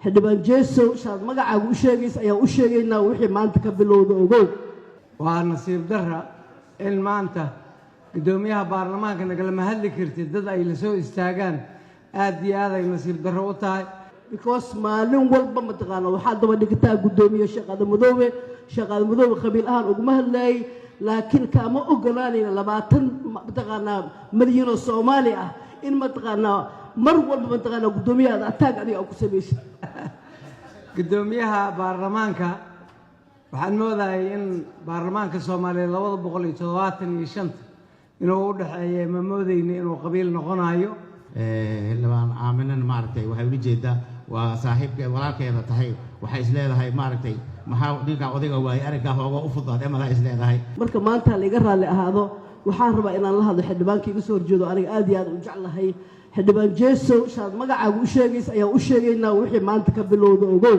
Xildhibaan Jesow, saad magacaaga u sheegaysa ayaan u sheegaynaa wixii maanta ka bilowda, ogow. Waa nasiib darra in maanta guddoomiyaha baarlamaanka nagalama hadli kartid dad ay la soo istaagaan. Aad iyo aad ay nasiib darro u tahay. Because maalin walba mataqaana waxaa daba dhigtaa guddoomiye Sheekh Aadan Madoobe. Sheekh Aadan Madoobe qabiil ahaan uguma hadlaayay, laakiin kaama ogolaanayna 20 mataqaanaa malyan oo Soomaali ah in mataqaanaa mar walba mataqaanaa guddoomiyaha attack adiga ku samaysid. Guddoomiyaha baarlamaanka, waxaan moodayay in baarlamaanka Soomaaliyeed 275-ta inuu u dhexeeya, ma moodayni inuu qabiil noqonayo. Xildhibaan Aaminana maaragtay waxay ula jeedaa waa saaxiibkeed, walaalkeeda tahay. Waxay isleedahay, maaragtay, maxaa ninkaa odayga waayey arrinkaa hooga u fududaad emadaa isleedahay. Marka maanta laiga raalli ahaado, waxaan rabaa inaan la hadlo xildhibaanka iga soo horjeedo, aniga aad iyo aad u jeclahay. Xildhibaan Jesow, saad magacaaga u sheegaysa ayaan u sheegaynaa wixii maanta ka bilowda, ogow.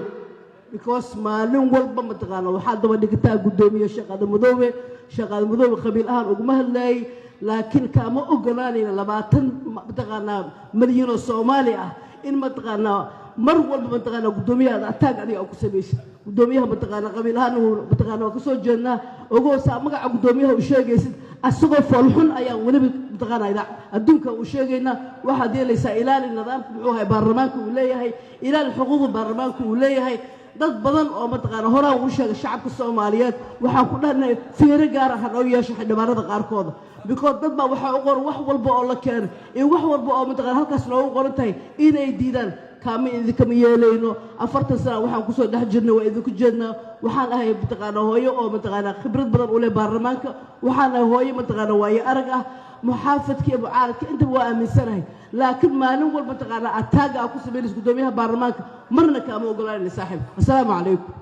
Because maalin walba mataqaana waxaa daba dhigtaa guddoomiye Sheekh Aadan Madoobe. Sheekh Aadan Madoobe qabiil ahaan uguma hadlaayay, laakiin kaama ogolaanayna 20 mataqaanaa malyan oo Soomaali ah in mataqaanaa mar walba mataqaanaa guddoomiyaha attack adiga ku samaysid. Guddoomiyaha mataqaanaa qabiil ahaan mataqaanaa waa kasoo jeednaa, ogow. Saa magaca guddoomiyaha u sheegaysid asagoo foolxun ayaan weliba mataqaanaa adduunka u sheegaynaa. Waxaad yeelaysaa ilaali nidaamka muxuu ahay baarlamaanka uu leeyahay, ilaali xuquuqda baarlamaanka uu leeyahay. Dad badan oo mataqaana horaan ugu sheegay shacabka Soomaaliyeed, waxaan ku dhahnay fiiro gaar ah hanoo yeesho xildhibaanada qaarkooda, because dad baa waxaa u qoran wax walba oo la keenay iyo wax walba oo mataqana halkaas noogu qoran tahay inay diidaan. Kaama idinkama yeelayno. 40 sana waxaan kusoo dhex jirnay, waa idinku jeednaa. Waxaan ahay mataqaana hooyo oo mataqaana khibrad badan u leh baarlamaanka. Waxaan ahay hooyo mataqaana waayo arag ah. Muxaafadka iyo mucaaradka intaba waa aaminsanahay, laakiin maalin walba mataqaana attack-ga aa ku samaynaysa guddoomiyaha baarlamaanka marna kaama ogolaanayna, saaxiib. Assalaamu calaykum.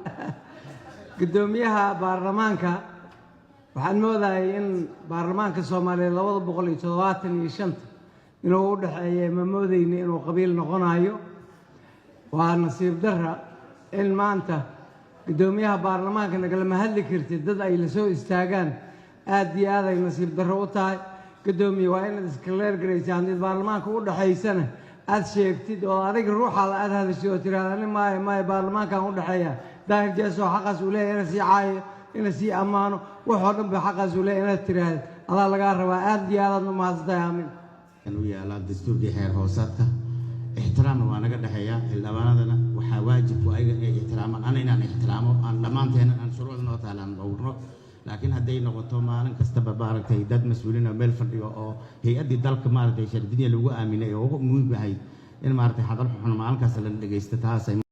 Guddoomiyaha baarlamaanka, waxaan moodayay in baarlamaanka Soomaaliyeed 275-ta inuu u dhexeeya, ma moodayni inuu qabiil noqonayo. Waa nasiib darra in maanta guddoomiyaha baarlamaanka nagalama hadli kartid dad ay la soo istaagaan. Aad iyo aad ay nasiib darro u tahay. Guddoomiye, waa inaad iska leergaraysa haddii baarlamaanka u dhexaysana aad sheegtid oo adiga ruuxaada aad hadashid oo tiraahda, "Ani maayo, maayo, baarlamaankan u dhexeeya." Daahir Jeesow xaqaas uu leeyahay ina sii caayo, ina sii ammaano, waxoo dhan ba xaqaas uu leeyahay inaad tiraahda adaa lagaa rabaa. Aad iyo aadaad u mahadsantahay, aamin. U yaalaa dastuurkii xeer hoosaadka, ixtiraamna waa naga dhexeeya. Xildhibaanadana waxaa waajib ku ayaga inay ixtiraamaan, ana inaan ixtiraamo, aan dhammaanteena aan shuruucda noo taalaan dhowrno. Laakiin hadday noqoto maalin kastaba, maaragtay, dad mas-uuliin oo meel fadhiyo oo hay-addii dalka, maaragtay, shardiya lagu aaminay oo ugu muhiim yahay in, maaragtay, hadal xun maalin kasta la dhegaysto, taasay